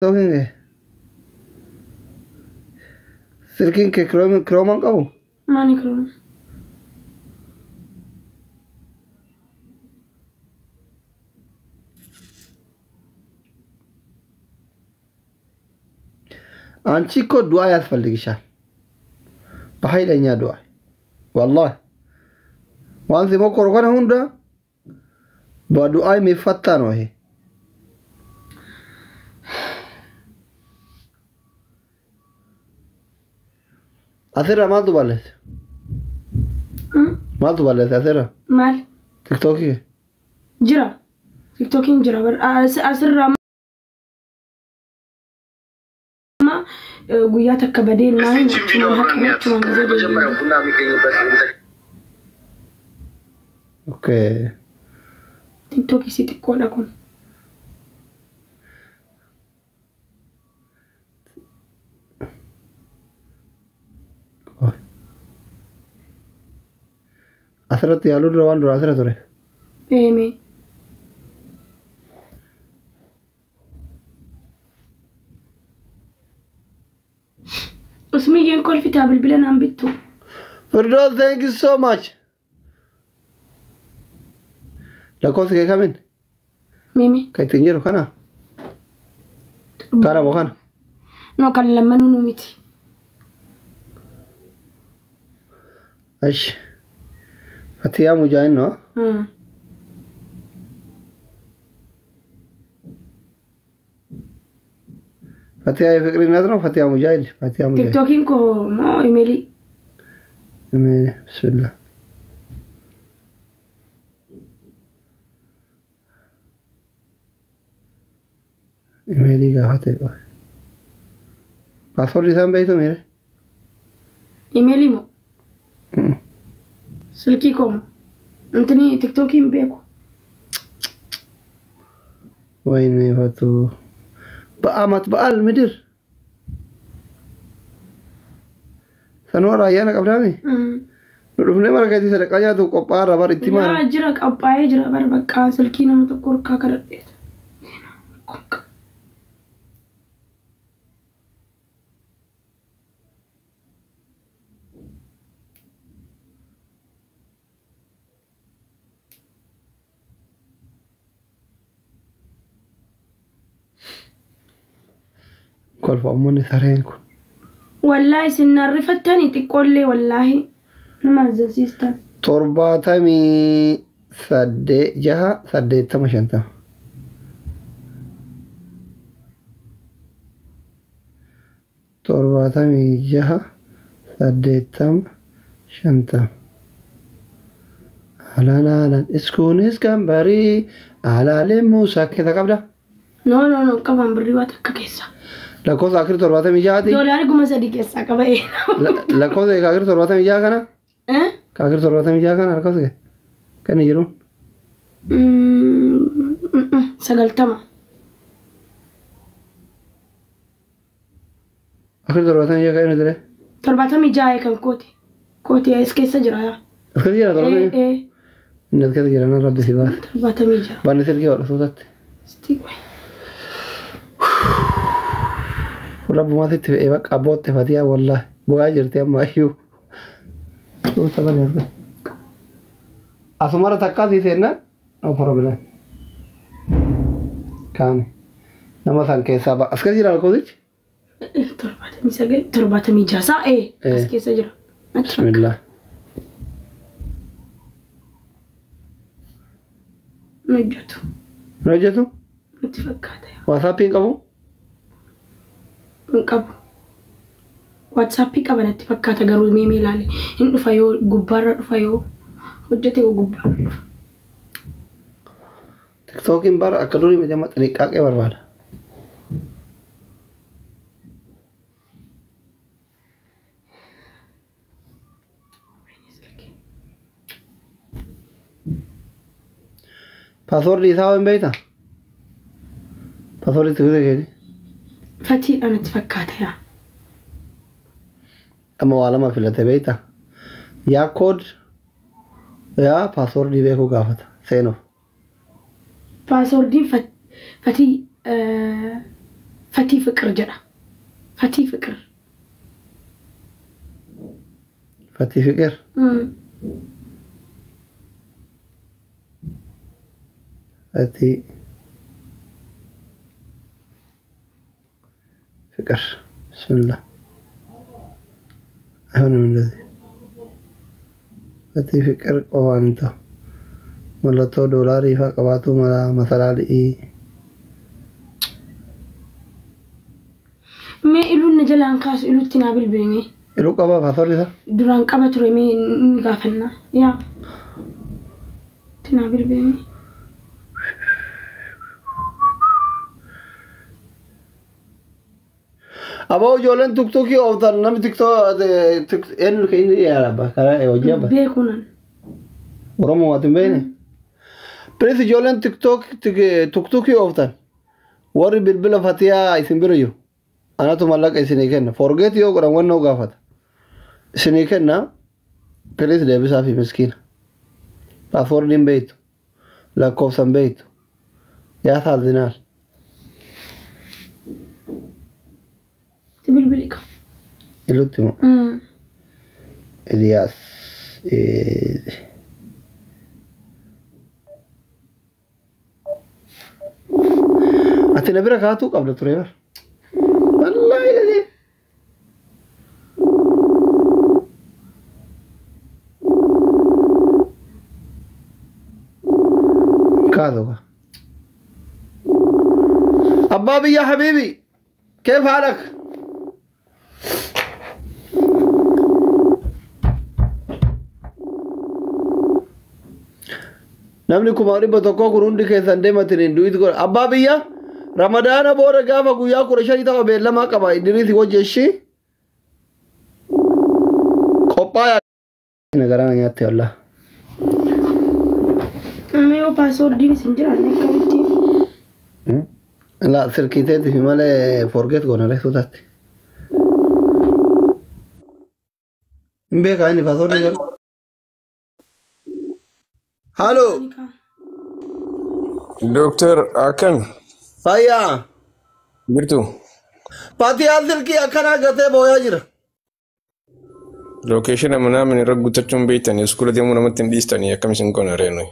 Tiktookiin kee? Silkiin kee kirooman qabu? Maani kirooma? አንቺ እኮ ዱዓ ያስፈልግሻል። በኃይለኛ ዱዓ ወላሂ ዋን ሲሞክሩ ከነ ሁንዳ በዱዓ የሚፈታ ነው ይሄ። Asirra maaltu balleesse? Maaltu balleesse asirra? Maal? Tiktookii. Jira. Tiktookiin jira. Asirraa amma guyyaa takka badee naan achumaan haqame achumaan gizee deebi'e. ቡና የሚገኝበት Okay. Tiktookii si xiqqoodha kun. Asirratti yaaluu dura waan dura asirra ture. Eemee. Usmiyyeen kolfitaa bilbila naan bittu. Firdaus, thank you so much. Lakkoofsi kee kamiin? Meemee. Kan ittiin jiru kana? Kana moo kana? No kan lammanuu nu miti. Ashi. Fatiyaa Mujaahid no? Fatiyaa የፍቅር ነው። ፈቲያ ሙጃሂድ ፈቲያ ሙጃሂድ Tiktookiin koo moo imeelii? ብስሚላህ imeelii gaafate paaspoortii isaan beektu miire Imeelii moo? Silkii koo moo? Intini tiktookiin beeku. ወይኔ ፈቱ በአመት በዓል ምድር sanuma ayyaana qabdaami nu dhufnee mara keetii sadaqaa nyaatu qophaa'arra bar itti maara Yaa jira qophaa'ee jira bar bakka silkii nama tokko harkaa kadhadhee. Kolfa uummanni sareen kun. Wallaahi isin narrifattanii xiqqoollee wallaahi nama azzasiistan. 78 6 80 50. 76 80 50. Alaan alaan iskuunis gambarii alaalee muusaa keessa qabda. No no no qaban birrii waa takka keessa. Lakkoofsa akiri 76ti. Doolaarri 3000 keessaa qaba. Lakkoofsa akiri 76 kana. Akiri 76 kana lakkoofsa kan jiru. 90. Akiri 76 kan inni ture. 76 kan kooti. Kooti as keessa jira yaa. As keessa jira 76. Inni as keessa jira nan rabbi si baase. 76. Banni silkii hodha suutatti. Sitti qoy. Rabbumaa sitti fe'ee bakka abbootte fatiyaa wallaahi boo'aa jirti amma iyyuu. Suuta bani as Asumara takkaa sii seennaan no problem. Kaani nama san keessaa ba'a. As keessa jira lakkoofsichi? 79 76 saa as keessa jira. Bismillah. Nu hojjetu. Nu hojjetu? Natti fakkaata. Waasaappiin qabu? Hin qabu. Waatsaappii qaba natti fakkaata garuu meemee ilaale. Hin dhufa yoo gubbaarra dhufa yoo hojjete yoo gubbaarra dhufa. Tiktookiin bara akka durii miti amma xiniqqaaqee barbaada. Paaswoordii isaa hin beektaa? Paaswoordii itti guute keeti? Fatiidha natti fakkaata yaa. Amma waa lama filate beektaa? Yaa kood yaa paaswoordii beekuu gaafata seenuuf. Paaswoordiin fatii Fatii Fiqir jedha. Fatii Fiqir. Fatii Fiqir. Fatii Fiqir. Bismillah. አይሆንም እንደዚህ Fatii Fiqir qofaan ta'u mallattoo doolaarii faa qabaatu mala masalaalii Mee iluun na jalaan kaasu iluutti naa bilbili mee. Iluu qabaa password isaa Duraan qaba ture mee ni gaafannaa. Yaa. Itti naa bilbili mee. Aboo ijoolleen tuktukii ooftan namni tiktoo eenyu kan inni yaala karaa hojii abba. Beekuunan. Oromoo ati hin beekne. Please ijoolleen tiktok tuktukii ooftan warri bilbila fatiyaa isin bira jiru anatu mallaqa isinii kenna forget yoo godhan wannoo gaafata isinii kenna please deebisaa fi miskiina passwordiin beektu lakkoofsan beektu yaa saazinaal. Itti bilbili qaba. Ilutti moo Eliyaas. Ati na bira kaatuu qabda ture bar. Wallaahi ladii. Kaatu ka. Abbaa biyya habiibi كيف حالك؟ Namni 100,000 kun hundi keessan deematiniin du'it godha. Abbaa biyya Ramadaana booda gaafa guyyaa 15 tapha beellamaa qaba. Idriisi wajji ishii qophaayaa. Garaa na nyaatte wallah. Mee yoo passwordiin isin jiraanne akkamitti? La silkii teetii fi malee forget goona reesuu taatti. Hin beekaa inni passwordii garuu. Halo. Doctor akkam Fayyaa. jirtu? Fatiyaan silkii akkanaa gatee booyaa jira. Location manaa irra guuttachuun beektanii iskuula deemuu namatti hin dhiistanii akkam isin goona reenu.